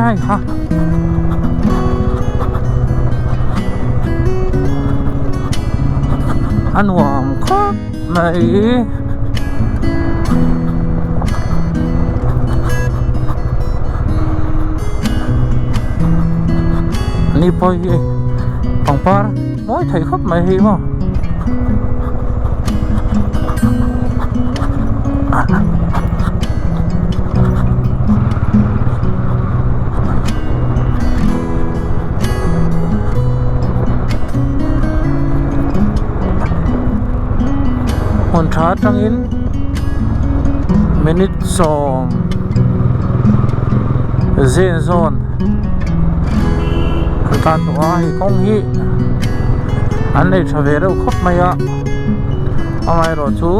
Hei ha. A nuam khawp mai. Ni pawh hi pangpar mawi thei khawp mai hi maw. Hmun tha atangin minute sawm zen zawn an tan tawh a hei kawng hi an nei tha ve reuh khawp mai a amaherawh chu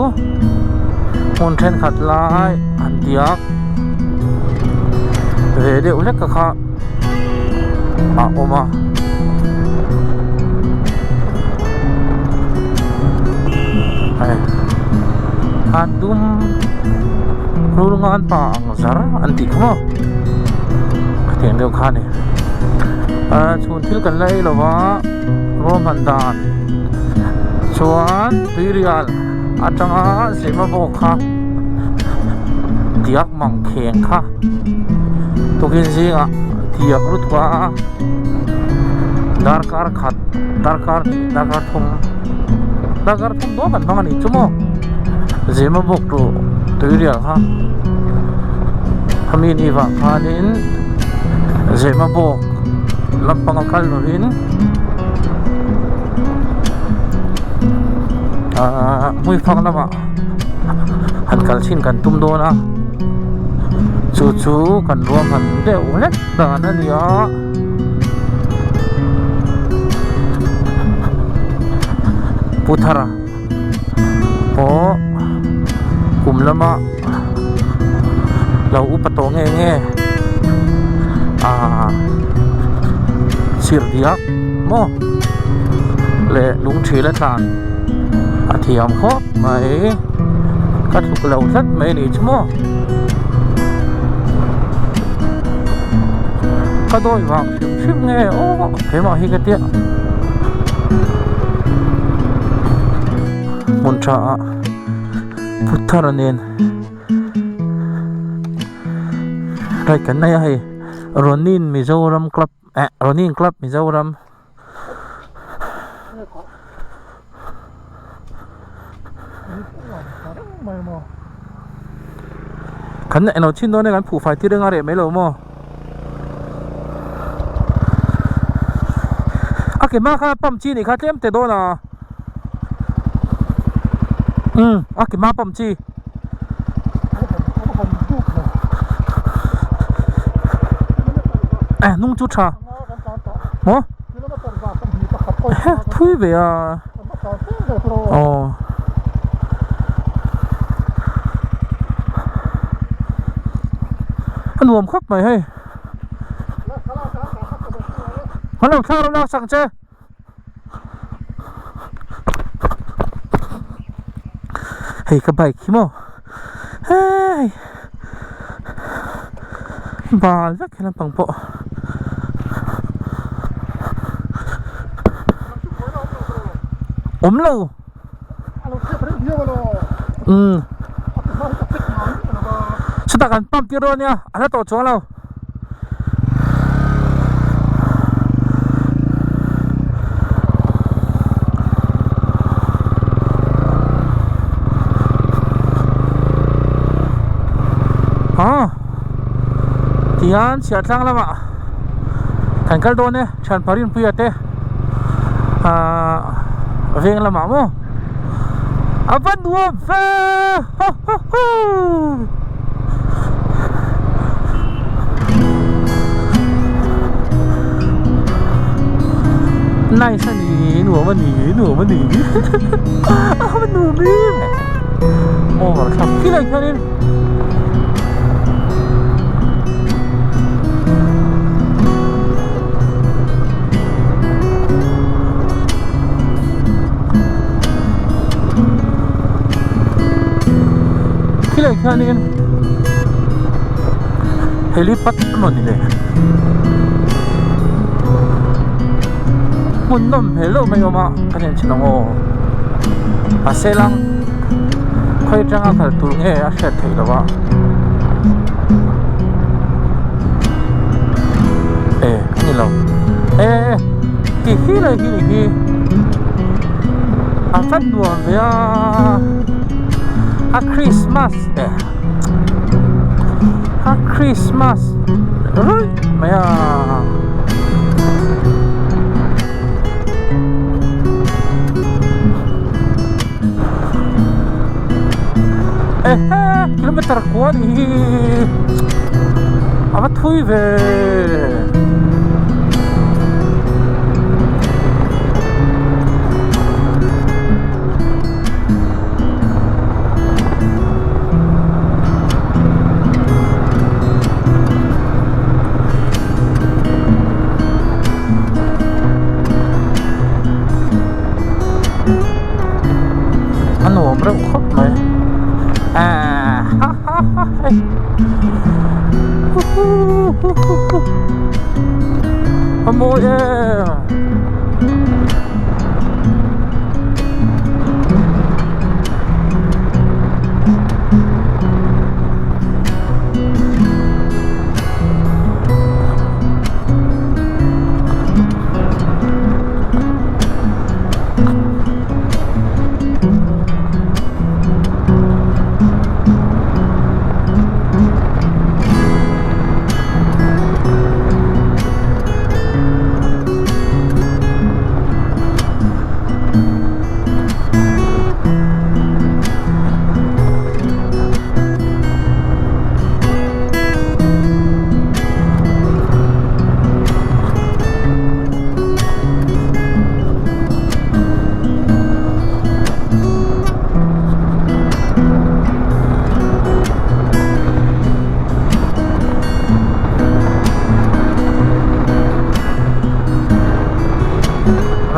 hmun thenkhat lai an diak ve deuh hlek a kha a awm a. A dum rul ngan pa ang zar an tih kha maw khatiang deuh kha a ni ah chhun thil kan la ei lo va ruahman dan chuan tuirial atanga zema bawk kha diak mang kheng kha tukin zingah diak lutuk a darkar khat darkar hnih darkar thum darkar thum dawn kan hmang a nih chu maw zema bawk tur tuirial kha khami ni vang khanin zema bawk lampanga kal lovin ahh hmuifang lamah han kal chhin kan tum dawn a chu chu kan ruahman deuh hlek dan a ni a Pu Thara pawh kum lama lo upa tawh nge nge ah chirh diak maw leh lung thil a tlan a thiam khawp mai ka tluk lo tlat mai a nih chu maw ka dawi vang hrim hrim nge aw keimah hi ka tia hmun tha ah phut thar a nen right kan nei a hei Ronin Mizoram club eh Ronin club Mizoram. Kan eng lo chin dawn e kan phuh fai tir eng a reh mai lo maw a ke hma kha pump chi nih kha tlem te dawn a umm a ke hma pump chi. Eh hnung chu tha maw thui ve a aw a nuam khawp mai hei an lo thla rawh lak sak che. Hei ka bike hi maw hei bal vek he lampang pawh awm lo umm chutah kan pump tir dawn ania a la tawh chuang lo. Ah tihian chhiah tlang lamah kan kal dawn e thian Parinpuia te ah veng lamah maw a va nuam ve ho ho ho. Nice a ni nuam a ni nuam a ni a va nuam em over thlap khi lai khianin Khilai khianin Helipad emaw ni le hmun nawm hmel deuh mai a awm a ka nen chhin ang aw mahse lang khawi atanga kal tur nge a hriat theih loh a e a ni lo e ti hi leh hi ni hi a va nuam ve a a Christmas e. A Christmas ruih mai a. Ehe kilometer kua nih hi a va thui ve. A nuam reuh khawp mai ah ha ha ha hei hu hu hu hu hu a mawi em.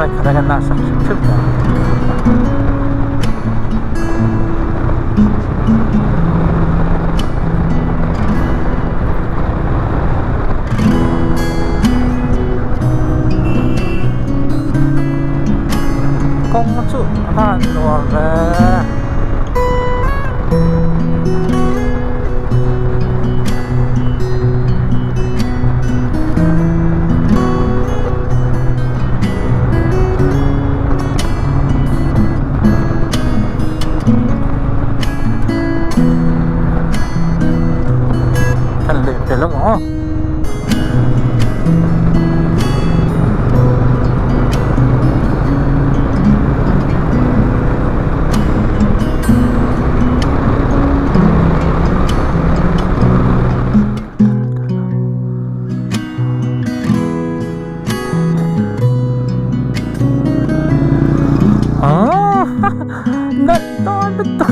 Right khat ah hian laksak hrim hrim ta. Kawng chu a van nuam ve. Kan leh tel ang aw. Aaa nalh dawn lutuk.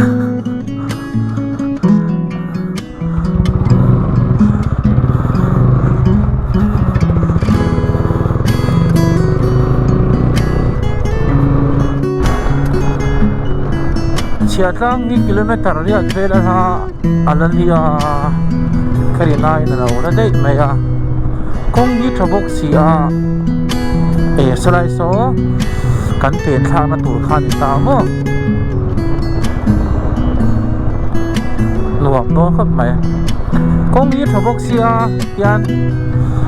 Chhiahtlang hi kilometer riat vel a hla a la nia ka rin aiin a lo la daih mai a kawng hi tha bawk si a e sawlai saw kan pen thlakna tur kha a ni ta maw. Nuam dawn khawp mai kawng hi a tha bawk sia tian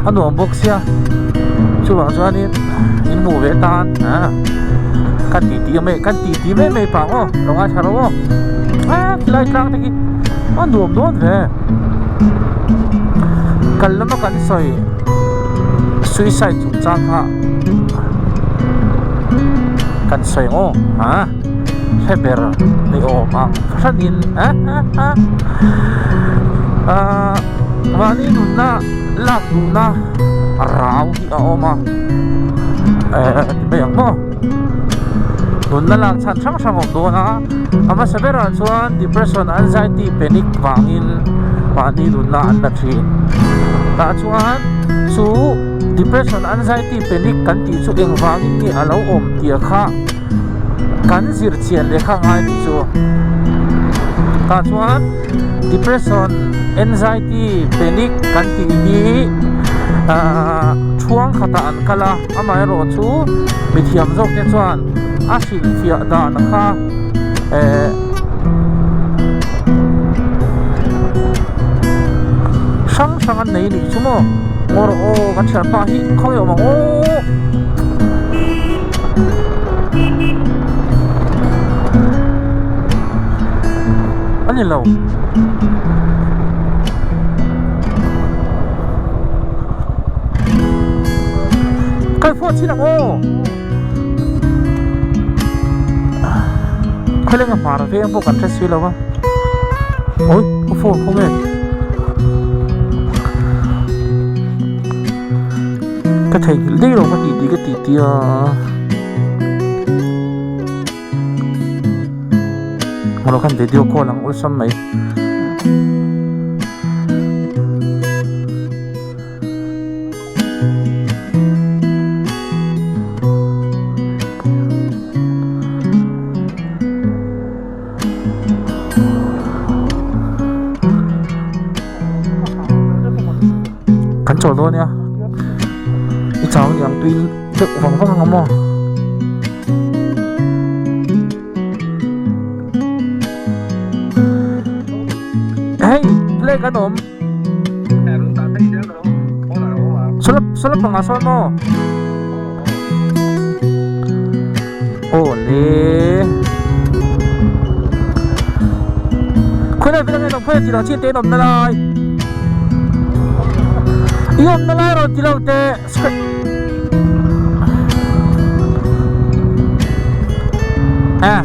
a nuam bawk sia chuvang chuanin in hmuh ve tan ah kan tih tih mai kan tih tih mai mai pang aw lo ngaithla rawh aw ah khilai tlang te khi a nuam dawn ve kal lama kan sawi suicide chungchang kha kan sawi ang aw ah. Hre ber ni awm ang hranin aaa mahni nunna lak duhna rau hi a awm a ehh ti mai ang maw nunna lak chhan hrang hrang a awm dawn a a hmasa berah chuan depression anxiety panic vangin mahni nunna an la thin tah chuan chu depression anxiety panic kan tih chu engvangin nge a lo awm tih kha. Kan zir chian leh kha ngai nih chu. Tah chuan depression, anxiety, panic kan tih hi ahh thuang khatah an kal a, amaherawhchu mithiam zawk te chuan a hrilhfiah dan kha eh hrang hrang an nei nih chu maw ngaw rawh aw kan thianpa hi khawnge awm ang aw. A ni lo. Kal phawt chin ang aw. Khawleng a hmar veng pawh kan hre si lo a. Oi, ka phone khawnge. Ka theihnghilh daih lo ka tih tih ka tih tih a. Hmawlh khan video call ang awlsam mai. Kan chawl dawn nia i chau niang tui deuh vang vang ang maw hei play kan awm sawlap pangah sawn maw aw le khawi lai vel ang nge tih te an awmna lai i awmna lai rawn ti lo teh a.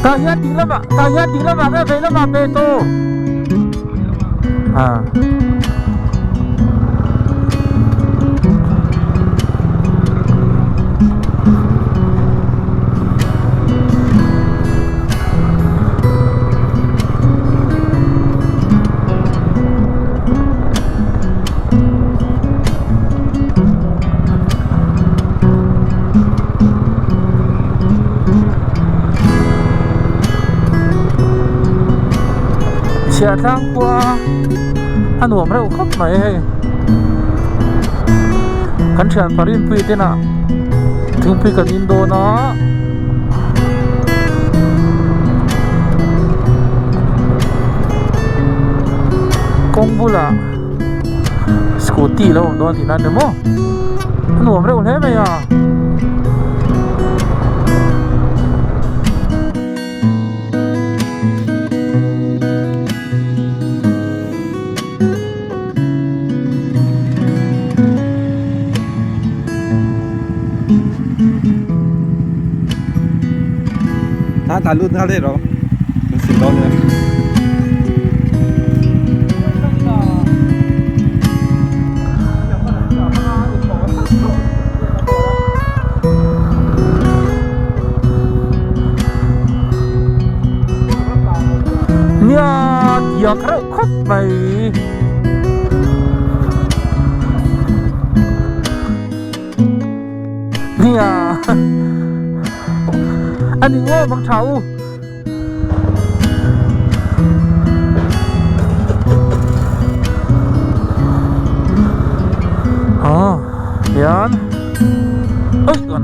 Tah hian ding lamah tah hian ding lamah nge vei lamah pe tawh ah. Chhiah tlang khua a nuam reuh khawp mai hei kan thian parinpui te nah thingpui kan in dawn a. Kawng bulah scooty lo awm dawn tihna a ni maw a nuam reuh hle mai a. Ta lut nghal daih rawh kan sim dawn nia. Nia diak reuh khawp mai. Nia a ni ngawm ang tha u. Aw hian oi an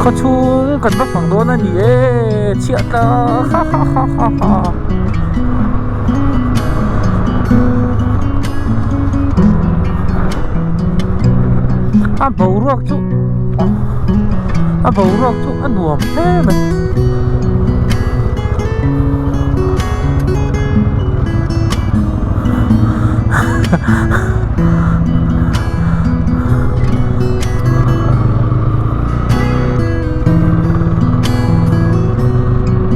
khaw chhung kan va fang dawn a ni e chhiah ta ha ha ha ha ha. A boruak chu a boruak chu a nuam hle mai.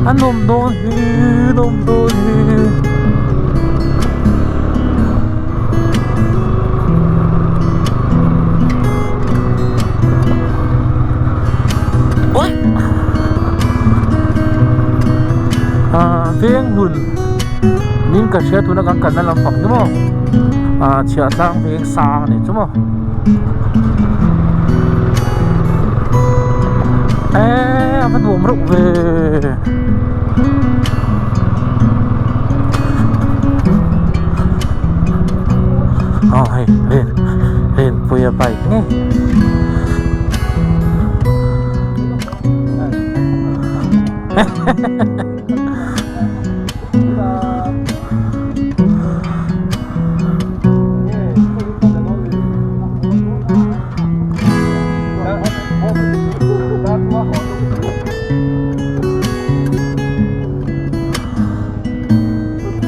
A nawm dawn hi nawm dawn hi. Veng hlun nin ka hria tuna kan kalna lampang hi maw ah chhiah tlang veng sang a nih chu maw eee a va nuam reuh ve. Aw hei rin rinpuia bike ngei.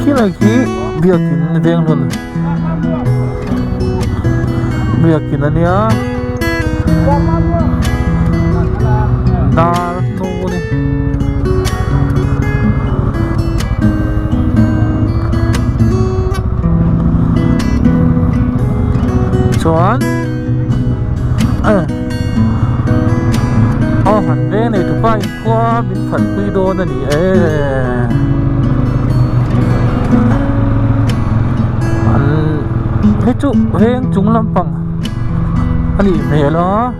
Khilai khi biakin veng hlun biakin a nia. Dar hnu a ni. Chuan eh aw han veng nei tupa in khua min phatpui dawn a ni e. An hei chu veng chung lampang a nih hmel a.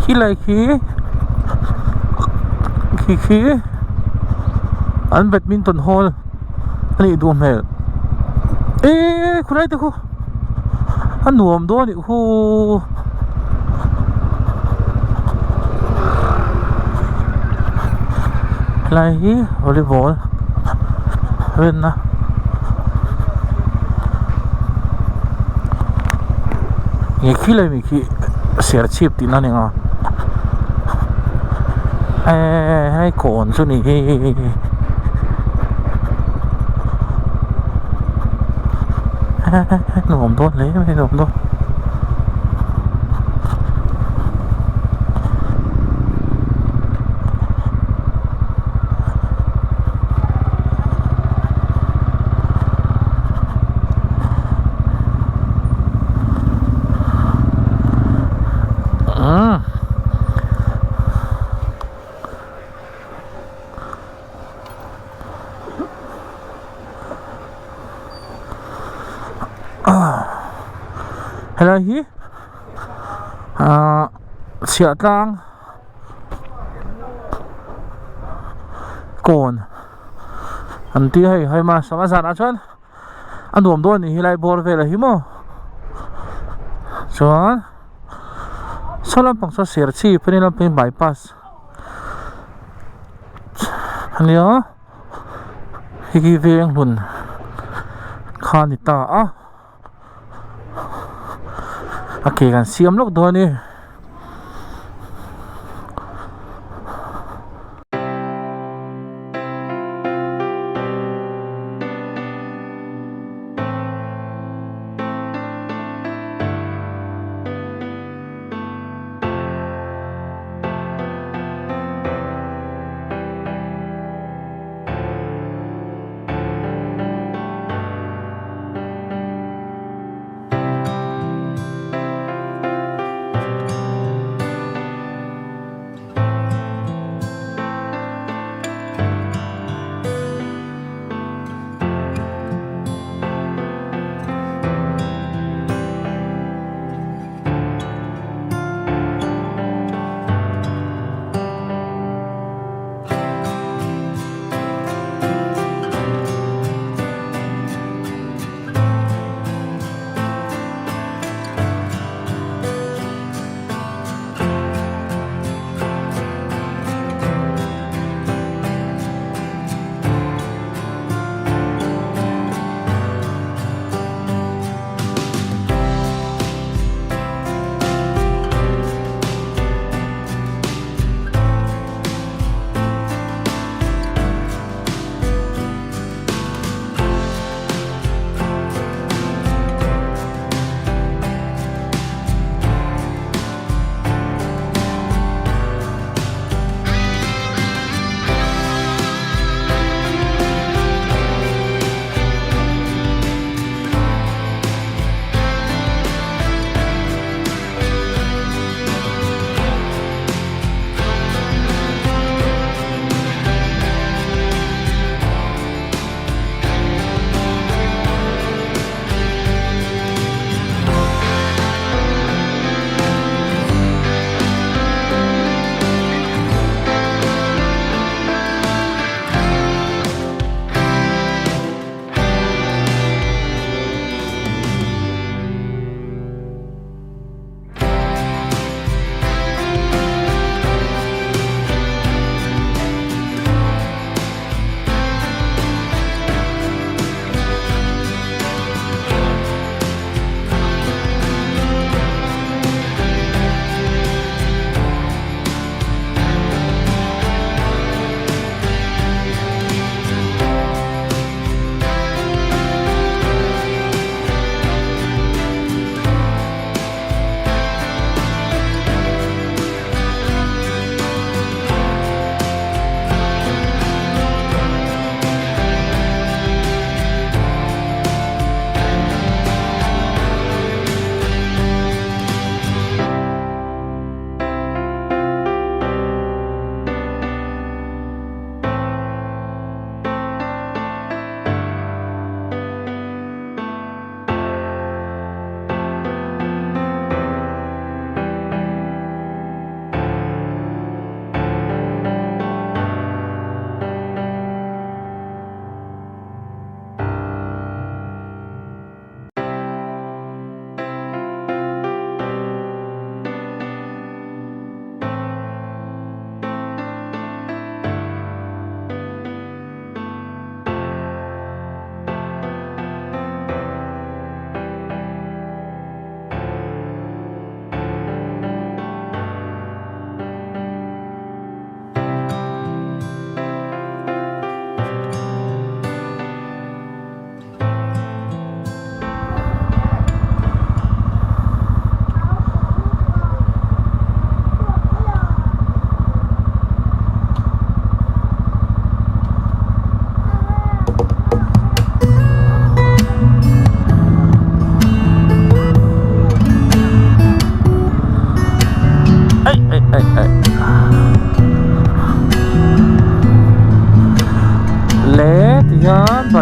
Khilai khi khi khi an badminton hall a nih duh hmel eee khulai te khu a nuam dawn a nih khu helai hi volleyball rinna. Nge khi lai mi khi serchhip tihna a ni ang a eee hei kawn chu ni hi nuam dawn hle mai nuam dawn. Helai hi ahh chhiah tlang kawn an ti a hei hei ma sanga zanah chuan a nuam dawn a nih hi lai bawr velah hi maw chuan saw lampang saw serchhip a nia lampang hi bypass a nia hei hi veng hlun kha a ni ta a a ke kan siam lawk dawn a ni.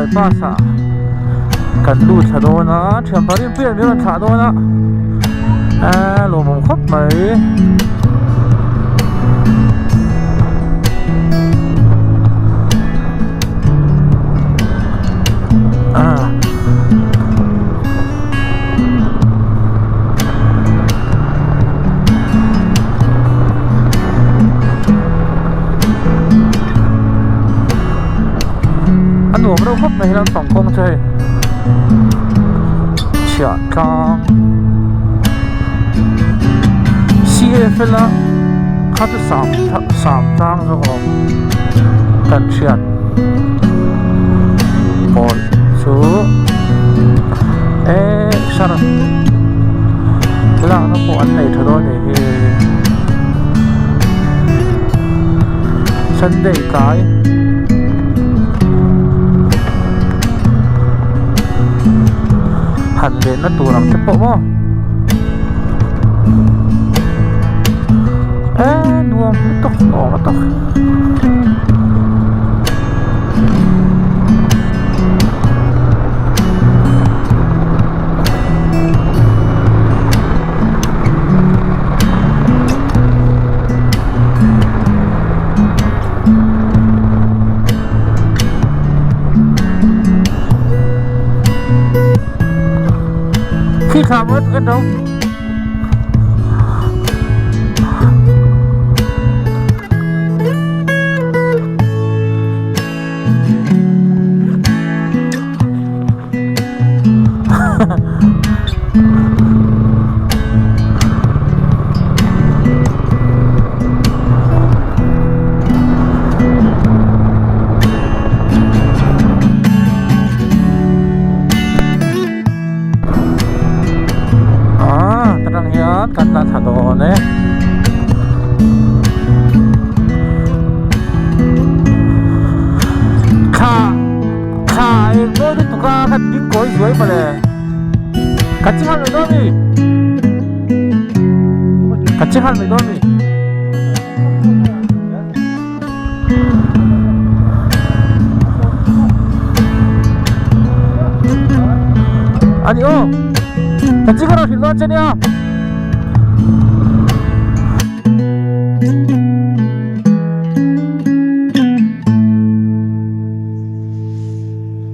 Bypass ah kan lut thla dawn a thian parin pian min rawn thlah dawn a eee lawmawm khawp mai. A nuam reuh khawp mai hian pang kawng chu hei chhiah tlang CFL a kha chu sam sam tlang zawk a awm kan hriat pawl chu eee sar lakna pawh an nei tha dawn a nih hi Sunday tlai han lenna tur ang te pawh maw eee nuam lutuk nuam lutuk. Khi thla mới tụi đâu Ah, ta tang hian kan la thla dawn e. Thla thla eng mawi lutuk a kan ding kawi zuai mawle. Ka chi nghal mai dawn mi? Ka chi nghal mai dawn mi? Ani aw ka chi ka rawh hrilh dawn che nia.